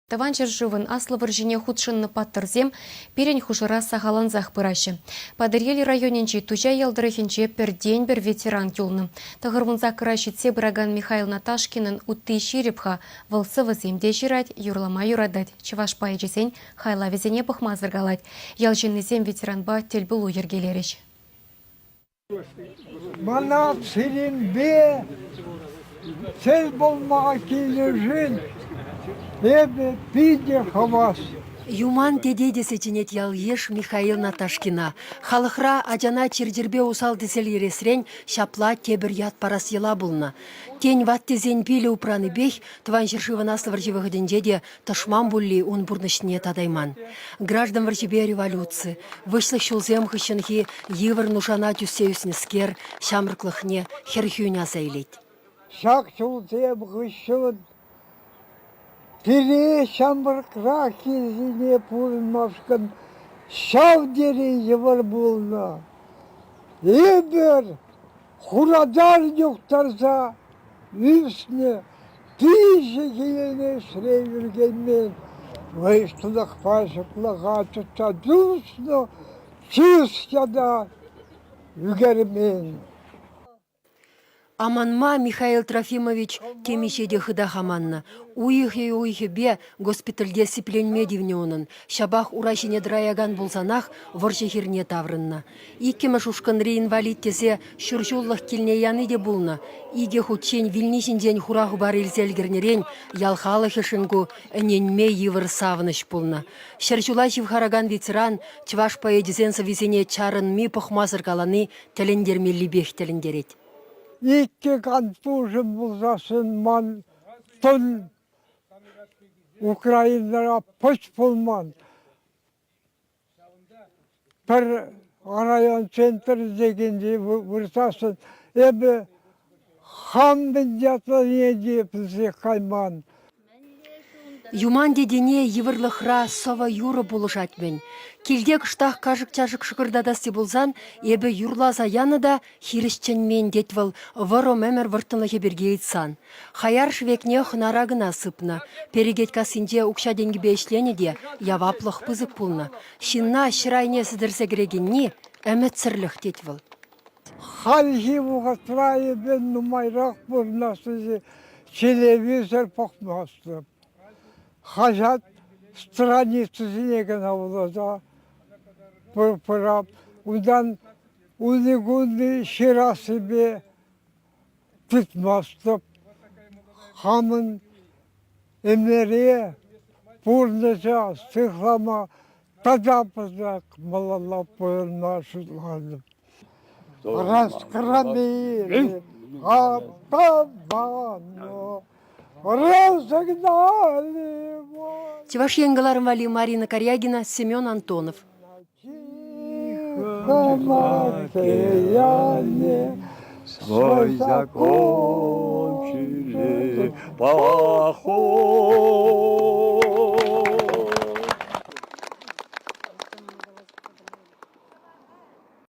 Тӑван ҫӗршывӑн Аслӑ вӑрҫине хутшӑннӑ паттӑрсем пирӗн хушӑра сахаллансах пыраҫҫӗ. Патӑрьел районӗнчи Туҫа ял тӑрӑхӗнче пӗртен-пӗр ветеран юлнӑ. Тӑхӑрвунсаккӑра ҫитсе пыракан Михаил Наташкинӑн утти ҫирӗп-ха. Вӑл сӑвӑсем те ҫырать, юрлама юратать, чӑваш поэчӗсен хайлавӗсене пӑхмасӑр калать. Ял ҫыннисем ветеранпа тӗлпулу йӗркелерӗҫ. Мана сирӗнпе тӗл пулма килнӗшӗн эпӗ питӗ хавас. Юман тете тесе чӗнет ял-йыш Михаил Наташкина. Халӑхра ачана чир-чӗрпе усал тӗсел ересрен ҫапла тепӗр ят парас йӑла пулнӑ. Тен, ваттисен пилӗ упранипех Тӑван ҫӗршывӑн Аслӑ вӑрҫи вӑхӑтӗнче те тӑшман пулли ун пурнӑҫне татайман. Граждан вӑрҫипе революци, выҫлӑх ҫулсем хыҫҫӑнхи йывӑр нушана тӳссе ӳснӗскер ҫамрӑклӑхне хӗрхӳн аса илет. Ҫак ҫулсем хыҫҫӑн пире ҫамрӑкрах килсене пурӑнмашкӑн ҫав тери йывӑр пулнӑ. Эпир хуратар юхтарса ӳснӗ пиҫӗ килене ӗҫре ӳркенмен, выҫлӑхпа ҫӑтлӑха чӑтса тӳснӗ чыс ята ӳкермен. Аманма Михаил Трофимович темиҫе те хытах аманнӑ. Уйӑхӗ-уйӑхӗпе госпитальте сипленме тивнӗ унӑн. Ҫапах ура ҫине тӑраякан пулсанах вӑрҫӑ хирне таврӑннӑ. Иккӗмӗш ушкӑнри инвалид тесе ҫур ҫуллӑх килне яни те пулнӑ. Икӗ хутчен вилни ҫинчен хура хыпар илсе ӗлкӗрнӗрен ял халӑхӗшӗн ку ӗненме йывӑр савӑнӑҫ пулнӑ. Ҫӗр ҫула ҫывхаракан ветеран чӑваш поэчӗсен сӑввисене чарӑнми пӑхмасӑр калани тӗлӗнтермеллипех тӗлӗнтерет. Иккӗ контужен пулсассӑн ман тӑн Украинӑра пӑч пулман. Пӗр район центрӗнче выртасшӑн эпӗ хам мӗн ятлине те пӗлсех кайман. Юман тетене йывӑрлӑхра сӑвӑ-юрӑ пулӑшать-мӗн. Килте кӑштах кашӑк-чашӑк шӑкӑртатасси пулсан эпӗ юрласа янӑ та хирӗҫ чӗнмен, тет вӑл вӑрӑм ӗмӗр вӑрттӑнлӑхӗ пирки ыйтсан. Хаяр шӗвекне хӑнара кӑна сыпнӑ. Перекет кассинче укҫа-тенкӗпе ӗҫленӗ те яваплӑх пысӑк пулнӑ. Ҫынна ҫӗр айне сӗтӗрсе кӗрекенни ӗмӗтсӗрлӗх, тет вӑл. Хальхи вӑхӑтра эпӗ нумайрах пурӑнас тесе телевизор пӑхмастӑп. Хаҫат страницисене кӑна вуласа пырап. Унтан уни-кунни ҫырассипе тытмастӑп. Хамӑн ӗмӗре, пурнӑҫа сыхлама тата пысӑк малалла пурӑнма шутлатӑп. Раскромили автобану, разогнали Чӑваш Ен кӑларӑм валли Марина Карягина, Семен Антонов. Тихом океане свой закончили поход.